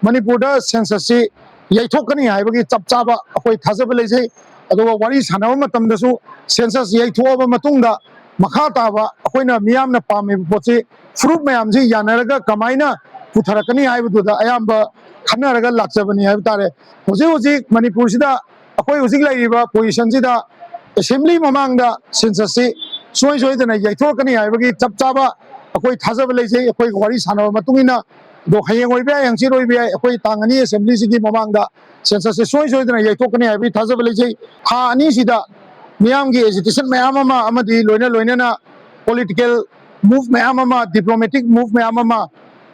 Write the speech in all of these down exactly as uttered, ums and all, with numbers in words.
ꯃꯅꯤꯄꯨꯔꯗ ꯁꯦꯟꯁꯁꯁꯤ ꯌꯩꯊꯣꯛꯀꯅꯤ ꯍꯥꯏꯕꯒꯤ ꯆꯞ ꯆꯥꯕ ꯑꯩꯈꯣꯏ ꯊꯥꯖꯕ ꯂꯩꯖꯩ꯫ ꯑꯗꯨꯒ ꯋꯥꯔꯤ ꯁꯥꯟꯅꯕ ꯃꯇꯝꯗꯁꯨ ꯁꯦꯟꯁꯁ ꯌꯩꯊꯣꯛꯑꯕ ꯃꯇꯨꯡꯗ ꯃꯈꯥ ꯇꯥꯕ ꯑꯩꯈꯣꯏꯅ ꯃꯤꯌꯥꯝꯅ ꯄꯥꯝꯃꯤꯕ ꯄꯣꯠꯁꯤ ꯐꯨꯔꯨꯞ ꯃꯌꯥꯝꯁꯤ ꯌꯥꯅꯔꯒ ꯀꯃꯥꯏꯅ ꯄꯨꯊꯔꯛꯀꯅꯤ ꯍꯥꯏꯕꯗꯨꯗ ꯑꯌꯥꯝꯕ ꯈꯟꯅꯔꯒ ꯂꯥꯛꯆꯕꯅꯤ ꯍꯥꯏꯕ ꯇꯥꯔꯦ꯫ ꯍꯧꯖꯤꯛ ꯍꯧꯖꯤꯛ ꯃꯅꯤꯄꯨꯔꯁꯤꯗ ꯑꯩꯈꯣꯏ ꯍꯧꯖꯤꯛ ꯂꯩꯔꯤꯕ ꯄꯣꯖꯤꯁꯟꯁꯤꯗ ꯑꯦꯁꯦꯝꯕ꯭ꯂꯤ ꯃꯃꯥꯡꯗ ꯁꯦꯟꯁꯁꯁꯤ ꯁꯨꯡꯁꯣꯏ ꯁꯣꯏꯗꯅ ꯌꯩꯊꯣꯛꯀꯅꯤ ꯍꯥꯏꯕꯒꯤ ꯆꯞ ꯆꯥꯕ ꯑꯩꯈꯣꯏ ꯊꯥꯖꯕ ꯂꯩꯖꯩ꯫ ꯑꯩꯈꯣꯏꯒ ꯋꯥꯔꯤ ꯁꯥꯟꯅꯕ ꯃꯇꯨꯡ ꯏꯟꯅ, ꯑꯗꯣ ꯍꯌꯦꯡ ꯑꯣꯏꯕ ꯌꯥꯏ, ꯍꯪꯆꯤꯠ ꯑꯣꯏꯕ ꯌꯥꯏ, ꯑꯩꯈꯣꯏ ꯇꯥꯡ ꯑꯅꯤ ꯑꯦꯁꯦꯝꯕ꯭ꯂꯤꯁꯤꯒꯤ ꯃꯃꯥꯡꯗ ꯁꯦꯟꯁꯁꯁꯤ ꯁꯨꯡꯁꯣꯏ ꯁꯣꯏꯗꯅ ꯌꯩꯊꯣꯛꯀꯅꯤ ꯍꯥꯏꯕꯒꯤ ꯊꯥꯖꯕ ꯂꯩꯖꯩ꯫ ꯊꯥ ꯑꯅꯤꯁꯤꯗ ꯃꯤꯌꯥꯝꯒꯤ ꯑꯦꯖꯤꯇꯦꯁꯟ ꯃꯌꯥꯝ ꯑꯃ ꯑꯃꯗꯤ ꯂꯣꯏꯅ ꯂꯣꯏꯅꯅ ꯄꯣꯂꯤꯇꯤꯀꯦꯜ ꯃꯨꯚ ꯃꯌꯥꯝ ꯑꯃ, ꯗꯤꯄ꯭ꯂꯣꯃꯦꯇꯤꯛ ꯃꯨꯚ ꯃꯌꯥꯝ ꯑꯃ,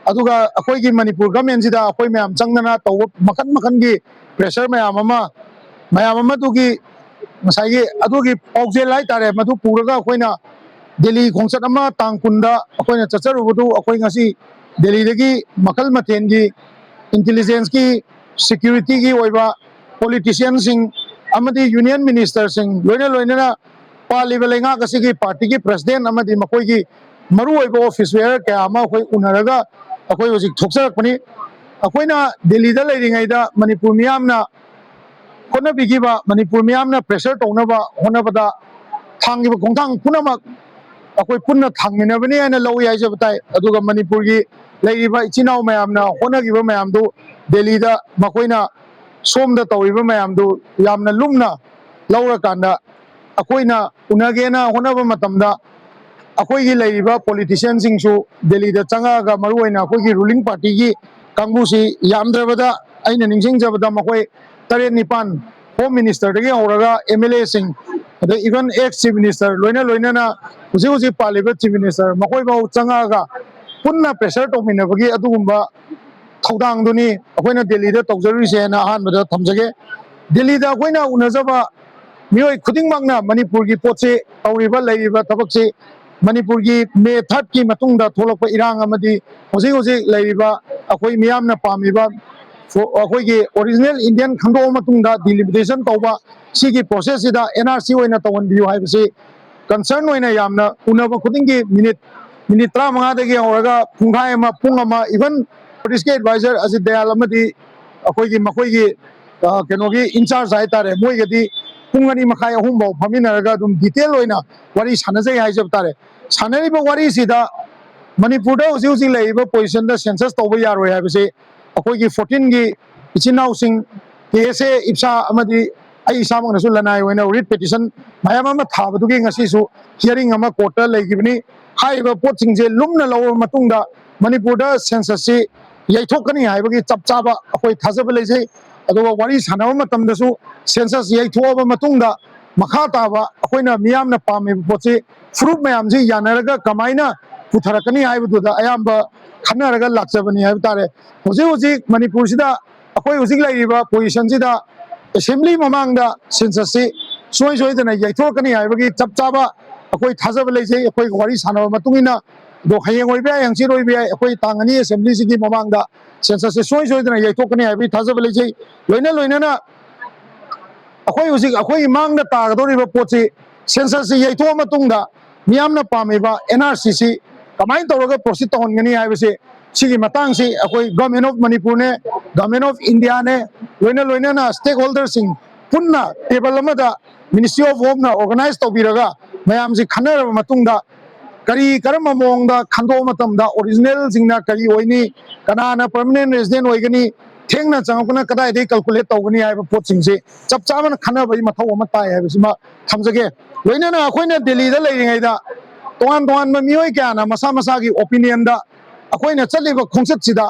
ꯑꯗꯨꯒ ꯑꯩꯈꯣꯏꯒꯤ ꯃꯅꯤꯄꯨꯔ ꯒꯃꯦꯟꯁꯤꯗ ꯑꯩꯈꯣꯏ ꯃꯌꯥꯝ ꯆꯪꯗꯅ ꯇꯧꯕ ꯃꯈꯜ ꯃꯈꯜꯒꯤ ꯄ꯭ꯔꯦꯁꯔ ꯃꯌꯥꯝ ꯑꯃ, ꯃꯌꯥꯝ ꯑꯃꯗꯨꯒꯤ ꯉꯁꯥꯏꯒꯤ ꯑꯗꯨꯒꯤ ꯄꯥꯎꯖꯦꯜ ꯍꯥꯏꯇꯥꯔꯦ, ꯃꯗꯨ ꯄꯨꯔꯒ ꯑꯩꯈꯣꯏꯅ ꯗꯦꯜꯂꯤ ꯈꯣꯡꯆꯠ ꯑꯃ ꯇꯥꯡ ꯀꯨꯟꯗ ꯑꯩꯈꯣꯏꯅ ꯆꯠꯆꯔꯨꯕꯗꯨ, ꯑꯩꯈꯣꯏ ꯉꯁꯤ ꯗꯦꯜꯂꯤꯗꯒꯤ ꯃꯈꯜ ꯃꯊꯦꯜꯒꯤ ꯏꯟꯇꯦꯂꯤꯖꯦꯟꯁꯀꯤ, ꯁꯦꯀ꯭ꯌꯨꯔꯤꯇꯤꯒꯤ ꯑꯣꯏꯕ ꯄꯣꯂꯤꯇꯤꯁꯤꯌꯟꯁꯤꯡ ꯑꯃꯗꯤ ꯌꯨꯅꯤꯌꯟ ꯃꯤꯅꯤꯁꯇꯔꯁꯤꯡ, ꯂꯣꯏꯅ ꯂꯣꯏꯅꯅ ꯄꯥꯜꯂꯤꯕ ꯂꯩꯉꯥꯛ ꯑꯁꯤꯒꯤ ꯄꯥꯔꯇꯤꯒꯤ ꯄ꯭ꯔꯁꯤꯗꯦꯟ ꯑꯃꯗꯤ ꯃꯈꯣꯏꯒꯤ ꯃꯔꯨꯑꯣꯏꯕ ꯑꯣꯐꯤꯁ ꯕꯦꯌꯔ ꯀꯌꯥ ꯑꯃ ꯑꯩꯈꯣꯏ ꯎꯅꯔꯒ ꯑꯩꯈꯣꯏ ꯍꯧꯖꯤꯛ ꯊꯣꯛꯆꯔꯛꯄꯅꯤ꯫ ꯑꯩꯈꯣꯏꯅ ꯗꯦꯜꯂꯤꯗ ꯂꯩꯔꯤꯉꯩꯗ ꯃꯅꯤꯄꯨꯔ ꯃꯤꯌꯥꯝꯅ ꯍꯣꯠꯅꯕꯤꯈꯤꯕ, ꯃꯅꯤꯄꯨꯔ ꯃꯤꯌꯥꯝꯅ ꯄ꯭ꯔꯦꯁꯔ ꯇꯧꯅꯕ ꯍꯣꯠꯅꯕꯗ ꯊꯥꯡꯈꯤꯕ ꯈꯣꯡꯊꯥꯡ ꯄꯨꯝꯅꯃꯛ ꯑꯩꯈꯣꯏ ꯄꯨꯟꯅ ꯊꯥꯡꯃꯤꯟꯅꯕꯅꯤ ꯍꯥꯏꯅ ꯂꯧꯏ ꯍꯥꯏꯖꯕ ꯇꯥꯏ꯫ ꯑꯗꯨꯒ ꯃꯅꯤꯄꯨꯔꯒꯤ ꯂꯩꯔꯤꯕ ꯏꯆꯤꯟ ꯏꯅꯥꯎ ꯃꯌꯥꯝꯅ ꯍꯣꯠꯅꯈꯤꯕ ꯃꯌꯥꯝꯗꯨ ꯗꯦꯜꯂꯤꯗ ꯃꯈꯣꯏꯅ ꯁꯣꯝꯗ ꯇꯧꯔꯤꯕ ꯃꯌꯥꯝꯗꯨ ꯌꯥꯝꯅ ꯂꯨꯝꯅ ꯂꯧꯔꯀꯥꯟꯗ ꯑꯩꯈꯣꯏꯅ ꯎꯅꯒꯦꯅ ꯍꯣꯠꯅꯕ ꯃꯇꯝꯗ ꯑꯩꯈꯣꯏꯒꯤ ꯂꯩꯔꯤꯕ ꯄꯣꯂꯤꯇꯤꯁꯤꯌꯟꯁꯤꯡꯁꯨ ꯗꯦꯜꯂꯤꯗ ꯆꯪꯉꯛꯑꯒ, ꯃꯔꯨꯑꯣꯏꯅ ꯑꯩꯈꯣꯏꯒꯤ ꯔꯨꯂꯤꯡ ꯄꯥꯔꯇꯤꯒꯤ ꯀꯥꯡꯕꯨꯁꯤ ꯌꯥꯝꯗ꯭ꯔꯕꯗ ꯑꯩꯅ ꯅꯤꯡꯁꯤꯡꯖꯕꯗ ꯃꯈꯣꯏ ꯇꯔꯦꯠ ꯅꯤꯄꯥꯟ, ꯍꯣꯝ ꯃꯤꯅꯤꯁꯇꯔꯗꯒꯤ ꯍꯧꯔꯒ ꯑꯦꯝ ꯑꯦꯜ ꯑꯦꯁꯤꯡ, ꯑꯗꯩ ꯏꯚꯟ ꯑꯦꯛꯁ ꯆꯤꯐ ꯃꯤꯅꯤꯁꯇꯔ, ꯂꯣꯏꯅ ꯂꯣꯏꯅꯅ ꯍꯧꯖꯤꯛ ꯍꯧꯖꯤꯛ ꯄꯥꯜꯂꯤꯕ ꯆꯤꯐ ꯃꯤꯅꯤꯁꯇꯔ, ꯃꯈꯣꯏꯐꯥꯎ ꯆꯪꯉꯛꯑꯒ ꯄꯨꯟꯅ ꯄ꯭ꯔꯦꯁꯔ ꯇꯧꯃꯤꯟꯅꯕꯒꯤ ꯑꯗꯨꯒꯨꯝꯕ ꯊꯧꯗꯥꯡꯗꯨꯅꯤ ꯑꯩꯈꯣꯏꯅ ꯗꯦꯜꯂꯤꯗ ꯇꯧꯖꯔꯨꯔꯤꯁꯦꯅ ꯑꯍꯥꯟꯕꯗ ꯊꯝꯖꯒꯦ꯫ ꯗꯦꯜꯂꯤꯗ ꯑꯩꯈꯣꯏꯅ ꯎꯅꯖꯕ ꯃꯤꯑꯣꯏ ꯈꯨꯗꯤꯡꯃꯛꯅ ꯃꯅꯤꯄꯨꯔꯒꯤ ꯄꯣꯠꯁꯤ, ꯇꯧꯔꯤꯕ ꯂꯩꯔꯤꯕ ꯊꯕꯛꯁꯤ, ꯃꯅꯤꯄꯨꯔꯒꯤ ꯃꯦ ꯊꯥꯔꯠꯀꯤ ꯃꯇꯨꯡꯗ ꯊꯣꯛꯂꯛꯄ ꯏꯔꯥꯡ ꯑꯃꯗꯤ ꯍꯧꯖꯤꯛ ꯍꯧꯖꯤꯛ ꯂꯩꯔꯤꯕ ꯑꯩꯈꯣꯏ ꯃꯤꯌꯥꯝꯅ ꯄꯥꯝꯃꯤꯕ ꯑꯩꯈꯣꯏꯒꯤ ꯑꯣꯔꯤꯖꯤꯅꯦꯜ ꯏꯟꯗꯤꯌꯟ ꯈꯟꯗꯣꯛꯑ ꯃꯇꯨꯡꯗ ꯗꯤꯂꯤꯃꯤꯇꯦꯁꯟ ꯇꯧꯕ ꯁꯤꯒꯤ ꯄ꯭ꯔꯣꯁꯦꯁꯁꯤꯗ ꯑꯦꯟ ꯑꯥꯔ ꯁꯤ ꯑꯣꯏꯅ ꯇꯧꯍꯟꯕꯤꯌꯨ ꯍꯥꯏꯕꯁꯤ ꯀꯟꯁꯔꯟ ꯑꯣꯏꯅ ꯌꯥꯝꯅ ꯎꯅꯕ ꯈꯨꯗꯤꯡꯒꯤ ꯃꯤꯅꯤꯠ, ꯃꯤꯅꯤꯠ ꯇꯔꯥꯃꯉꯥꯗꯒꯤ ꯍꯧꯔꯒ ꯄꯨꯡꯈꯥꯏ ꯑꯃ, ꯄꯨꯡ ꯑꯃ, ꯏꯚꯟ ꯅꯣꯔꯠ ꯏꯁꯀꯤ ꯑꯦꯗꯚꯥꯏꯖꯔ ꯑꯖꯤꯠ ꯗꯌꯥꯜ ꯑꯃꯗꯤ ꯑꯩꯈꯣꯏꯒꯤ, ꯃꯈꯣꯏꯒꯤ, ꯑ, ꯀꯩꯅꯣꯒꯤ ꯏꯟꯆꯥꯔꯖ ꯍꯥꯏꯇꯥꯔꯦ, ꯃꯣꯏꯒꯗꯤ ꯄꯨꯡ ꯑꯅꯤ ꯃꯈꯥꯏ, ꯑꯍꯨꯝ ꯐꯥꯎ ꯐꯝꯃꯤꯟꯅꯔꯒ ꯑꯗꯨꯝ ꯗꯤꯇꯦꯜ ꯑꯣꯏꯅ ꯋꯥꯔꯤ ꯁꯥꯟꯅꯖꯩ ꯍꯥꯏꯖꯕ ꯇꯥꯔꯦ꯫ ꯁꯥꯟꯅꯔꯤꯕ ꯋꯥꯔꯤꯁꯤꯗ ꯃꯅꯤꯄꯨꯔꯗ ꯍꯧꯖꯤꯛ ꯍꯧꯖꯤꯛ ꯂꯩꯔꯤꯕ ꯄꯣꯖꯤꯁꯟꯗ ꯁꯦꯟꯁꯁ ꯇꯧꯕ ꯌꯥꯔꯣꯏ ꯍꯥꯏꯕꯁꯤ ꯑꯩꯈꯣꯏꯒꯤ ꯐꯣꯔꯇꯤꯟꯒꯤ ꯏꯆꯤꯟ ꯏꯅꯥꯎꯁꯤꯡ, ꯀꯦ ꯑꯦꯁ ꯑꯦ, ꯏꯞꯁꯥ ꯑꯃꯗꯤ ꯑꯩ ꯏꯁꯥꯃꯛꯅꯁꯨ ꯂꯅꯥꯏ ꯑꯣꯏꯅ ꯔꯤꯠ ꯄꯦꯇꯤꯁꯟ ꯃꯌꯥꯝ ꯑꯃ ꯊꯥꯕꯗꯨꯒꯤ ꯉꯁꯤꯁꯨ ꯍꯤꯌꯔꯤꯡ ꯑꯃ ꯀꯣꯔꯠꯇ ꯂꯩꯈꯤꯕꯅꯤ꯫ ꯍꯥꯏꯔꯤꯕ ꯄꯣꯠꯁꯤꯡꯁꯦ ꯂꯨꯝꯅ ꯂꯧꯔꯕ ꯃꯇꯨꯡꯗ ꯃꯅꯤꯄꯨꯔꯗ ꯁꯦꯟꯁꯁꯁꯤ ꯌꯩꯊꯣꯛꯀꯅꯤ ꯍꯥꯏꯕꯒꯤ ꯆꯞ ꯆꯥꯕ ꯑꯩꯈꯣꯏ ꯊꯥꯖꯕ ꯂꯩꯖꯩ꯫ ꯑꯗꯨꯒ ꯋꯥꯔꯤ ꯁꯥꯟꯅꯕ ꯃꯇꯝꯗꯁꯨ ꯁꯦꯟꯁꯁ ꯌꯩꯊꯣꯛꯑꯕ ꯃꯇꯨꯡꯗ ꯃꯈꯥ ꯇꯥꯕ ꯑꯩꯈꯣꯏꯅ ꯃꯤꯌꯥꯝꯅ ꯄꯥꯝꯃꯤꯕ ꯄꯣꯠꯁꯤ ꯐꯨꯔꯨꯞ ꯃꯌꯥꯝꯁꯤ ꯌꯥꯅꯔꯒ ꯀꯃꯥꯏꯅ ꯄꯨꯊꯔꯛꯀꯅꯤ ꯍꯥꯏꯕꯗꯨꯗ ꯑꯌꯥꯝꯕ ꯈꯟꯅꯔꯒ ꯂꯥꯛꯆꯕꯅꯤ ꯍꯥꯏꯕ ꯇꯥꯔꯦ꯫ ꯍꯧꯖꯤꯛ ꯍꯧꯖꯤꯛ ꯃꯅꯤꯄꯨꯔꯁꯤꯗ ꯑꯩꯈꯣꯏ ꯍꯧꯖꯤꯛ ꯂꯩꯔꯤꯕ ꯄꯣꯖꯤꯁꯟꯁꯤꯗ ꯑꯦꯁꯦꯝꯕ꯭ꯂꯤ ꯃꯃꯥꯡꯗ ꯁꯦꯟꯁꯁꯁꯤ ꯁꯨꯡꯁꯣꯏ ꯁꯣꯏꯗꯅ ꯌꯩꯊꯣꯛꯀꯅꯤ ꯍꯥꯏꯕꯒꯤ ꯆꯞ ꯆꯥꯕ ꯑꯩꯈꯣꯏ ꯊꯥꯖꯕ ꯂꯩꯖꯩ꯫ ꯑꯩꯈꯣꯏꯒ ꯋꯥꯔꯤ ꯁꯥꯟꯅꯕ ꯃꯇꯨꯡ ꯏꯟꯅ, ꯑꯗꯣ ꯍꯌꯦꯡ ꯑꯣꯏꯕ ꯌꯥꯏ, ꯍꯪꯆꯤꯠ ꯑꯣꯏꯕ ꯌꯥꯏ, ꯑꯩꯈꯣꯏ ꯇꯥꯡ ꯑꯅꯤ ꯑꯦꯁꯦꯝꯕ꯭ꯂꯤꯁꯤꯒꯤ ꯃꯃꯥꯡꯗ ꯁꯦꯟꯁꯁꯁꯤ ꯁꯨꯡꯁꯣꯏ ꯁꯣꯏꯗꯅ ꯌꯩꯊꯣꯛꯀꯅꯤ ꯍꯥꯏꯕꯒꯤ ꯊꯥꯖꯕ ꯂꯩꯖꯩ꯫ ꯂꯣꯏꯅ ꯂꯣꯏꯅꯅ ꯑꯩꯈꯣꯏ ꯍꯧꯖꯤꯛ ꯑꯩꯈꯣꯏꯒꯤ ꯃꯥꯡꯗ ꯇꯥꯒꯗꯧꯔꯤꯕ ꯄꯣꯠꯁꯤ ꯁꯦꯟꯁꯁꯁꯤ ꯌꯩꯊꯣꯛꯑ ꯃꯇꯨꯡꯗ ꯃꯤꯌꯥꯝꯅ ꯄꯥꯝꯃꯤꯕ ꯑꯦꯟ ꯑꯥꯔ ꯁꯤꯁꯤ ꯀꯃꯥꯏꯅ ꯇꯧꯔꯒ ꯄ꯭ꯔꯣꯁꯤꯠ ꯇꯧꯍꯟꯒꯅꯤ ꯍꯥꯏꯕꯁꯤ, ꯁꯤꯒꯤ ꯃꯇꯥꯡꯁꯤ ꯑꯩꯈꯣꯏ ꯒꯚꯔꯟꯃꯦꯟ ꯑꯣꯐ ꯃꯅꯤꯄꯨꯔꯅꯦ, ꯒꯚꯔꯟꯃꯦꯟ ꯑꯣꯐ ꯏꯟꯗꯤꯌꯥꯅꯦ, ꯂꯣꯏꯅ ꯂꯣꯏꯅꯅ ꯁ꯭ꯇꯦꯛ ꯍꯣꯜꯗꯔꯁꯤꯡ ꯄꯨꯟꯅ ꯇꯦꯕꯜ ꯑꯃꯗ ꯃꯤꯅꯤꯁꯇ꯭ꯔꯤ ꯑꯣꯐ ꯍꯣꯝꯅ ꯑꯣꯔꯒꯅꯥꯏꯖ ꯇꯧꯕꯤꯔꯒ ꯃꯌꯥꯝꯁꯤ ꯈꯟꯅꯔꯕ ꯃꯇꯨꯡꯗ ꯀꯔꯤ, ꯀꯔꯝꯕ ꯃꯑꯣꯡꯗ ꯈꯟꯗꯣꯛꯑ ꯃꯇꯝꯗ ꯑꯣꯔꯤꯖꯤꯅꯦꯜꯁꯤꯡꯅ ꯀꯔꯤ ꯑꯣꯏꯅꯤ, ꯀꯅꯥꯅ ꯄꯔꯃꯅꯦꯟ ꯔꯦꯁꯤꯗꯦꯟ ꯑꯣꯏꯒꯅꯤ, ꯊꯦꯡꯅ ꯆꯪꯉꯛꯄꯅ ꯀꯗꯥꯏꯗꯒꯤ ꯀꯦꯜꯀꯨꯂꯦꯠ ꯇꯧꯒꯅꯤ ꯍꯥꯏꯕ ꯄꯣꯠꯁꯤꯡꯁꯤ ꯆꯞ ꯆꯥꯕꯅ ꯈꯟꯅꯕꯒꯤ ꯃꯊꯧ ꯑꯃ ꯇꯥꯏ ꯍꯥꯏꯕꯁꯤꯃ ꯊꯝꯖꯒꯦ꯫ ꯂꯣꯏꯅꯅ ꯑꯩꯈꯣꯏꯅ ꯗꯦꯜꯂꯤꯗ ꯂꯩꯔꯤꯉꯩꯗ ꯇꯣꯉꯥꯟ ꯇꯣꯉꯥꯟꯕ ꯃꯤꯑꯣꯏ ꯀꯌꯥꯅ ꯃꯁꯥ ꯃꯁꯥꯒꯤ ꯑꯣꯄꯤꯅꯤꯌꯟꯗ ꯑꯩꯈꯣꯏꯅ ꯆꯠꯂꯤꯕ ꯈꯣꯡꯆꯠꯁꯤꯗ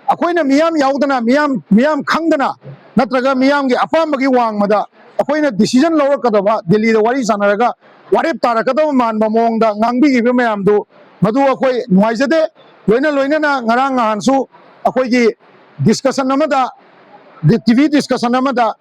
ꯑꯩꯈꯣꯏꯅ ꯃꯤꯌꯥꯝ ꯌꯥꯎꯗꯅ, ꯃꯤꯌꯥꯝ, ꯃꯤꯌꯥꯝ ꯈꯪꯗꯅ, ꯅꯠꯇ꯭ꯔꯒ ꯃꯤꯌꯥꯝꯒꯤ ꯑꯄꯥꯝꯕꯒꯤ ꯋꯥꯡꯃꯗ ꯑꯩꯈꯣꯏꯅ ꯗꯤꯁꯤꯖꯟ ꯂꯧꯔꯛꯀꯗꯕ, ꯗꯦꯜꯂꯤꯗ ꯋꯥꯔꯤ ꯁꯥꯟꯅꯔꯒ ꯋꯥꯔꯦꯞ ꯇꯥꯔꯛꯀꯗꯕ ꯃꯥꯟꯕ ꯃꯑꯣꯡꯗ ꯉꯥꯡꯕꯤꯈꯤꯕ ꯃꯌꯥꯝꯗꯨ, ꯃꯗꯨ ꯑꯩꯈꯣꯏ ꯅꯨꯡꯉꯥꯏꯖꯗꯦ꯫ ꯂꯣꯏꯅ ꯂꯣꯏꯅꯅ ꯉꯔꯥꯡ ꯅꯍꯥꯟꯁꯨ ꯑꯩꯈꯣꯏꯒꯤ ꯗꯤꯁꯀꯁꯟ ꯑꯃꯗ, ꯇꯤ ꯚꯤ ꯗꯤꯁꯀꯁꯟ ꯑꯃꯗ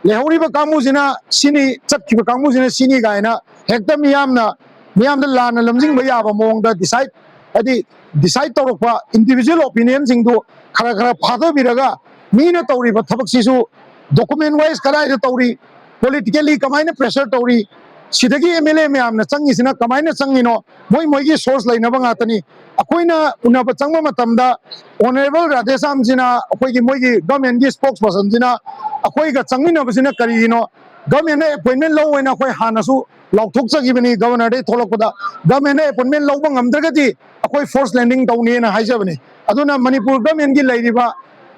ꯂꯩꯍꯧꯔꯤꯕ ꯀꯥꯡꯕꯨꯁꯤꯅ ꯁꯤꯅꯤ, ꯆꯠꯈꯤꯕ ꯀꯥꯡꯕꯨꯁꯤꯅ ꯁꯤꯅꯤ ꯀꯥꯏꯅ ꯍꯦꯛꯇ ꯃꯤꯌꯥꯝꯅ, ꯃꯤꯌꯥꯝꯗ ꯂꯥꯟꯅ ꯂꯝꯖꯤꯡꯕ ꯌꯥꯕ ꯃꯑꯣꯡꯗ ꯗꯤꯁꯥꯏꯠ, ꯍꯥꯏꯗꯤ ꯗꯤꯁꯥꯏꯠ ꯇꯧꯔꯛꯄ ꯏꯟꯗꯤꯕꯤꯖꯨꯋꯦꯜ ꯑꯣꯄꯤꯅꯤꯌꯟꯁꯤꯡꯗꯨ ꯈꯔ ꯈꯔ ꯐꯥꯊꯕꯤꯔꯒ ꯃꯤꯅ ꯇꯧꯔꯤꯕ ꯊꯕꯛꯁꯤꯁꯨ ꯗꯣꯀꯨꯃꯦꯟ ꯋꯥꯏꯁ ꯀꯗꯥꯏꯗ ꯇꯧꯔꯤ, ꯄꯣꯂꯤꯇꯤꯀꯦꯜꯂꯤ ꯀꯃꯥꯏꯅ ꯄ꯭ꯔꯦꯁꯔ ꯇꯧꯔꯤ, ꯁꯤꯗꯒꯤ ꯑꯦꯝ ꯑꯦꯜ ꯑꯦ ꯃꯌꯥꯝꯅ ꯆꯪꯉꯤꯁꯤꯅ ꯀꯃꯥꯏꯅ ꯆꯪꯉꯤꯅꯣ? ꯃꯣꯏ ꯃꯣꯏꯒꯤ ꯁꯣꯔꯁ ꯂꯩꯅꯕ ꯉꯥꯛꯇꯅꯤ꯫ ꯑꯩꯈꯣꯏꯅ ꯎꯅꯕ ꯆꯪꯕ ꯃꯇꯝꯗ ꯑꯣꯅꯔꯦꯕꯜ ꯔꯥꯙꯦꯁ꯭ꯌꯥꯝꯁꯤꯅ ꯑꯩꯈꯣꯏꯒꯤ ꯃꯣꯏꯒꯤ ꯒꯚꯔꯟꯃꯦꯟꯒꯤ ꯁ꯭ꯄꯣꯛꯁ ꯄꯔꯁꯟꯁꯤꯅ ꯑꯩꯈꯣꯏꯒ ꯆꯪꯃꯤꯟꯅꯕꯁꯤꯅ ꯀꯔꯤꯒꯤꯅꯣ? ꯒꯚꯔꯟꯃꯦꯟꯅ ꯑꯦꯄꯣꯏꯟꯃꯦꯟ ꯂꯧ ꯍꯥꯏꯅ ꯑꯩꯈꯣꯏ ꯍꯥꯟꯅꯁꯨ ꯂꯥꯎꯊꯣꯛꯆꯈꯤꯕꯅꯤ꯫ ꯒꯚꯔꯅꯔꯗꯒꯤ ꯊꯣꯛꯂꯛꯄꯗ ꯒꯚꯔꯟꯃꯦꯟꯅ ꯑꯦꯄꯣꯏꯟꯃꯦꯟ ꯂꯧꯕ ꯉꯝꯗ꯭ꯔꯒꯗꯤ ꯑꯩꯈꯣꯏ ꯐꯣꯔꯁ ꯂꯦꯟꯗꯤꯡ ꯇꯧꯅꯤꯅ ꯍꯥꯏꯖꯕꯅꯤ꯫ ꯑꯗꯨꯅ ꯃꯅꯤꯄꯨꯔ ꯒꯚꯔꯟꯃꯦꯟꯒꯤ ꯂꯩꯔꯤꯕ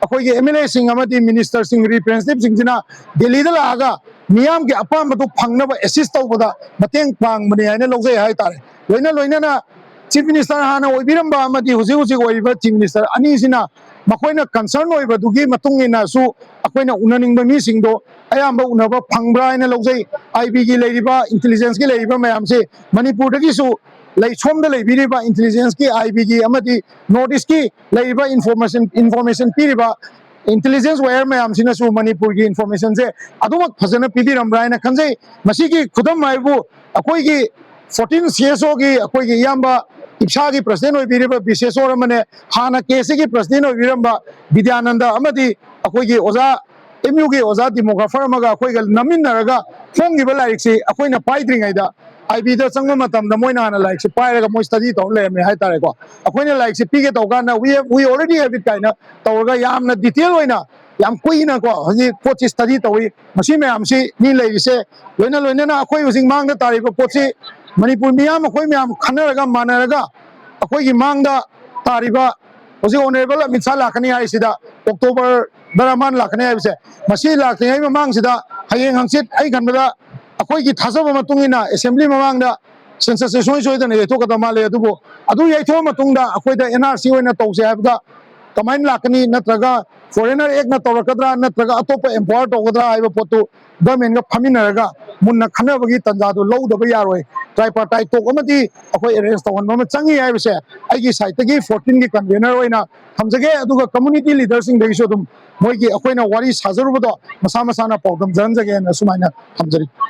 ꯑꯩꯈꯣꯏꯒꯤ ꯑꯦꯝ ꯑꯦꯜ ꯑꯦꯁꯤꯡ ꯑꯃꯗꯤ ꯃꯤꯅꯤꯁꯇꯔꯁꯤꯡ, ꯔꯤꯄ꯭ꯔꯦꯖꯦꯟꯇꯦꯇꯤꯚꯁꯤꯡꯁꯤꯅ ꯗꯦꯜꯂꯤꯗ ꯂꯥꯛꯑꯒ ꯃꯤꯌꯥꯝꯒꯤ ꯑꯄꯥꯝꯕꯗꯨ ꯐꯪꯅꯕ ꯑꯦꯁꯤꯁ ꯇꯧꯕꯗ ꯃꯇꯦꯡ ꯄꯥꯡꯕꯅꯤ ꯍꯥꯏꯅ ꯂꯧꯖꯩ ꯍꯥꯏꯇꯥꯔꯦ꯫ ꯂꯣꯏꯅ ꯂꯣꯏꯅꯅ ꯆꯤꯐ ꯃꯤꯅꯤꯁꯇꯔ ꯍꯥꯟꯅ ꯑꯣꯏꯕꯤꯔꯝꯕ ꯑꯃꯗꯤ ꯍꯧꯖꯤꯛ ꯍꯧꯖꯤꯛ ꯑꯣꯏꯔꯤꯕ ꯆꯤꯐ ꯃꯤꯅꯤꯁꯇꯔ ꯑꯅꯤꯁꯤꯅ ꯃꯈꯣꯏꯅ ꯀꯟꯁꯔꯟ ꯑꯣꯏꯕꯗꯨꯒꯤ ꯃꯇꯨꯡ ꯏꯟꯅꯁꯨ ꯑꯩꯈꯣꯏꯅ ꯎꯅꯅꯤꯡꯕ ꯃꯤꯁꯤꯡꯗꯣ ꯑꯌꯥꯝꯕ ꯎꯅꯕ ꯐꯪꯕ꯭ꯔꯥ ꯍꯥꯏꯅ ꯂꯧꯖꯩ꯫ ꯑꯥꯏ ꯕꯤꯒꯤ ꯂꯩꯔꯤꯕ, ꯏꯟꯇꯦꯂꯤꯖꯦꯟꯁꯀꯤ ꯂꯩꯔꯤꯕ ꯃꯌꯥꯝꯁꯦ ꯃꯅꯤꯄꯨꯔꯗꯒꯤꯁꯨ ꯂꯩ, ꯁꯣꯝꯗ ꯂꯩꯕꯤꯔꯤꯕ ꯏꯟꯇꯦꯂꯤꯖꯦꯟꯁꯀꯤ, ꯑꯥꯏ ꯕꯤꯒꯤ ꯑꯃꯗꯤ ꯅꯣꯔꯠ ꯏꯁꯀꯤ ꯂꯩꯔꯤꯕ ꯏꯟꯐꯣꯔꯃꯦꯁꯟ, ꯏꯟꯐꯣꯔꯃꯦꯁꯟ ꯄꯤꯔꯤꯕ ꯏꯟꯇꯦꯂꯤꯖꯦꯟꯁ ꯋꯥꯌꯔ ꯃꯌꯥꯝꯁꯤꯅꯁꯨ ꯃꯅꯤꯄꯨꯔꯒꯤ ꯏꯟꯐꯣꯔꯃꯦꯁꯟꯁꯦ ꯑꯗꯨꯃꯛ ꯐꯖꯅ ꯄꯤꯕꯤꯔꯝꯕ꯭ꯔꯥ ꯍꯥꯏꯅ ꯈꯟꯖꯩ꯫ ꯃꯁꯤꯒꯤ ꯈꯨꯗꯝ ꯍꯥꯏꯕꯨ ꯑꯩꯈꯣꯏꯒꯤ ꯐꯣꯔꯇꯤꯟ ꯁꯤ ꯑꯦꯁ ꯑꯣꯒꯤ ꯑꯩꯈꯣꯏꯒꯤ ꯏꯌꯥꯝꯕ ꯏꯞꯁꯥꯒꯤ ꯄ꯭ꯔꯁꯤꯗꯦꯟ ꯑꯣꯏꯕꯤꯔꯤꯕ ꯕꯤꯁꯦꯁꯣꯔ ꯑꯃꯅꯦ, ꯍꯥꯟꯅ ꯀꯦ ꯑꯦꯁ ꯁꯤꯒꯤ ꯄ꯭ꯔꯁꯤꯗꯦꯟ ꯑꯣꯏꯕꯤꯔꯝꯕ ꯕꯤꯗ꯭ꯌꯥꯅꯟꯗ ꯑꯃꯗꯤ ꯑꯩꯈꯣꯏꯒꯤ ꯑꯣꯖꯥ, ꯑꯦꯝ ꯌꯨꯒꯤ ꯑꯣꯖꯥ ꯗꯤꯃꯣꯒ꯭ꯔꯥꯐꯔ ꯑꯃꯒ ꯑꯩꯈꯣꯏꯒ ꯅꯝꯃꯤꯟꯅꯔꯒ ꯐꯣꯡꯈꯤꯕ ꯂꯥꯏꯔꯤꯛꯁꯤ ꯑꯩꯈꯣꯏꯅ ꯄꯥꯏꯗ꯭ꯔꯤꯉꯩꯗ ꯑꯥꯏ ꯕꯤꯗ ꯆꯪꯕ ꯃꯇꯝꯗ ꯃꯣꯏꯅ ꯍꯥꯟꯅ ꯂꯥꯏꯔꯤꯛꯁꯤ ꯄꯥꯏꯔꯒ ꯃꯣꯏ ꯁ꯭ꯇꯗꯤ ꯇꯧꯔ ꯂꯩꯔꯝꯃꯦ ꯍꯥꯏꯇꯥꯔꯦꯀꯣ꯫ ꯑꯩꯈꯣꯏꯅ ꯂꯥꯏꯔꯤꯛꯁꯤ ꯄꯤꯒꯦ ꯇꯧ ꯀꯥꯟꯗ "We have, we already have it" ꯀꯥꯏꯅ ꯇꯧꯔꯒ ꯌꯥꯝꯅ ꯗꯤꯇꯦꯜ ꯑꯣꯏꯅ ꯌꯥꯝ ꯀꯨꯏꯅꯀꯣ ꯍꯧꯖꯤꯛ ꯄꯣꯠꯁꯤ ꯁ꯭ꯇꯗꯤ ꯇꯧꯏ꯫ ꯃꯁꯤ ꯃꯌꯥꯝꯁꯤ ꯃꯤ ꯂꯩꯔꯤꯁꯦ ꯂꯣꯏꯅ ꯂꯣꯏꯅꯅ ꯑꯩꯈꯣꯏ ꯍꯧꯖꯤꯛ ꯃꯥꯡꯗ ꯇꯥꯔꯤꯕ ꯄꯣꯠꯁꯤ ꯃꯅꯤꯄꯨꯔ ꯃꯤꯌꯥꯝ ꯑꯩꯈꯣꯏ ꯃꯌꯥꯝ ꯈꯟꯅꯔꯒ ꯃꯥꯟꯅꯔꯒ ꯑꯩꯈꯣꯏꯒꯤ ꯃꯥꯡꯗ ꯇꯥꯔꯤꯕ ꯍꯧꯖꯤꯛ ꯑꯣꯅꯔꯦꯕꯜ ꯑꯃꯤꯠ ꯁꯥꯍ ꯂꯥꯛꯀꯅꯤ ꯍꯥꯏꯔꯤꯁꯤꯗ, ꯑꯣꯛꯇꯣꯕꯔꯗꯔ ꯃꯥꯅ ꯂꯥꯛꯀꯅꯤ ꯍꯥꯏꯕꯁꯦ, ꯃꯁꯤ ꯂꯥꯛꯇ꯭ꯔꯤꯉꯩ ꯃꯃꯥꯡꯁꯤꯗ ꯍꯌꯦꯡ ꯍꯪꯆꯤꯠ ꯑꯩ ꯈꯟꯕꯗ ꯑꯩꯈꯣꯏꯒꯤ ꯊꯥꯖꯕ ꯃꯇꯨꯡ ꯏꯟꯅ ꯑꯦꯁꯦꯝꯕ꯭ꯂꯤ ꯃꯃꯥꯡꯗ ꯁꯦꯟꯁꯁꯁꯦ ꯁꯨꯡꯁꯣꯏ ꯁꯣꯏꯗꯅ ꯌꯩꯊꯣꯛꯀꯗꯕ ꯃꯥꯜꯂꯦ꯫ ꯑꯗꯨꯕꯨ ꯑꯗꯨ ꯌꯩꯊꯣꯛꯑ ꯃꯇꯨꯡꯗ ꯑꯩꯈꯣꯏꯗ ꯑꯦꯟ ꯑꯥꯔ ꯁꯤ ꯑꯣꯏꯅ ꯇꯧꯁꯦ ꯍꯥꯏꯕꯗ ꯀꯃꯥꯏꯅ ꯂꯥꯛꯀꯅꯤ, ꯅꯠꯇ꯭ꯔꯒ ꯐꯣꯔꯦꯅꯔ ꯑꯦꯛꯅ ꯇꯧꯔꯛꯀꯗ꯭ꯔꯥ, ꯅꯠꯇ꯭ꯔꯒ ꯑꯇꯣꯞꯄ ꯑꯦꯝꯄꯥꯋꯔ ꯇꯧꯒꯗ꯭ꯔꯥ ꯍꯥꯏꯕ ꯄꯣꯠꯇꯨ ꯒꯚꯔꯟꯃꯦꯟꯒ ꯐꯝꯃꯤꯟꯅꯔꯒ ꯃꯨꯟꯅ ꯈꯟꯅꯕꯒꯤ ꯇꯥꯟꯖꯥꯗꯨ ꯂꯧꯗꯕ ꯌꯥꯔꯣꯏ꯫ ꯇ꯭ꯔꯥꯏꯄꯥꯔꯇꯥꯏꯠ ꯇꯣꯛ ꯑꯃꯗꯤ ꯑꯩꯈꯣꯏ ꯑꯦꯔꯦꯟꯖ ꯇꯧꯍꯟꯕ ꯑꯃ ꯆꯪꯉꯤ ꯍꯥꯏꯕꯁꯦ ꯑꯩꯒꯤ ꯁꯥꯏꯠꯇꯒꯤ ꯐꯣꯔꯇꯤꯟꯒꯤ ꯀꯟꯚꯦꯅꯔ ꯑꯣꯏꯅ ꯊꯝꯖꯒꯦ꯫ ꯑꯗꯨꯒ ꯀꯝꯃꯨꯅꯤꯇꯤ ꯂꯤꯗꯔꯁꯤꯡꯗꯒꯤꯁꯨ ꯑꯗꯨꯝ ꯃꯣꯏꯒꯤ ꯑꯩꯈꯣꯏꯅ ꯋꯥꯔꯤ ꯁꯥꯖꯔꯨꯕꯗꯣ ꯃꯁꯥ ꯃꯁꯥꯅ ꯄꯥꯎꯗꯝꯖꯍꯟꯖꯒꯦꯅ ꯁꯨꯃꯥꯏꯅ ꯊꯝꯖꯔꯤ꯫